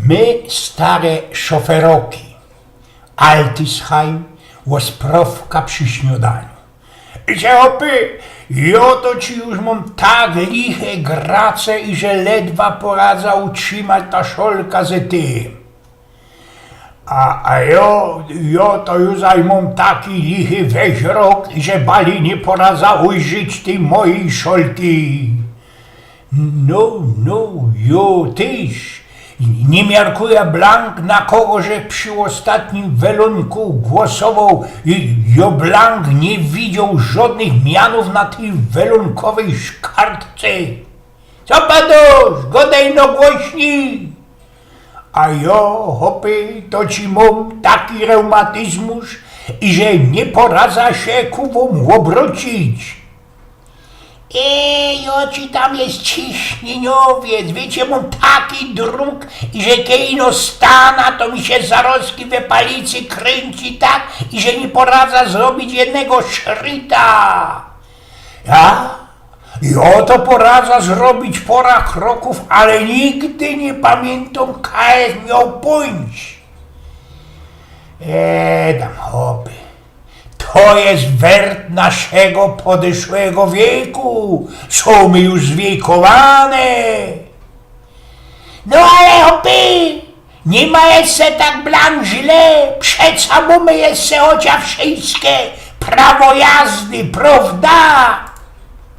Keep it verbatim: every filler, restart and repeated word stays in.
My, stare szoferoki. Altisheim, ôsprŏwka przi śniŏdaniu. Że, chopie, jŏ to ci już mōm tak liche grace, iże ledwa poradza utrzimać ta szolka ze tym. A, a jŏ, jŏ to już aj mōm taki lichy weźrok, iże bali niy poradza ujrzeć tyj mojij szolki. No, no, jŏ tyż. Niy miarkujã blank, na kogo żech przi ôstatnim welōnku głosowoł. I jŏ blank niy widzioł żŏdnych mianōw na tyj welōnkowyj szkartce. Co padŏsz? Gŏdej no głośnij! A jŏ, chopie, to ci mōm taki reumatyzmuś, iże niy poradza sie ku wōm ôbrocić. E, jŏ ci tam jest ciśnieniowiec, wiycie, mōm taki druk, iże kej ino stana, to mi sie zarozki we palicy krynci tak, iże niy poradza zrobić jednego szrita. Ja? Jŏ to poradza zrobić pora krokōw, ale nigdy niy pamiyntōm, kaj żech mioł pōńć. E, tam, chopie. To jest wert naszego podyszłego wieku. Sōm my już zwiejkowane. No ale, chopie, niy ma jeszcze tak blank źle. Przeca mōmy jeszcze chociŏż wszyjske prawo jazdy, prŏwda?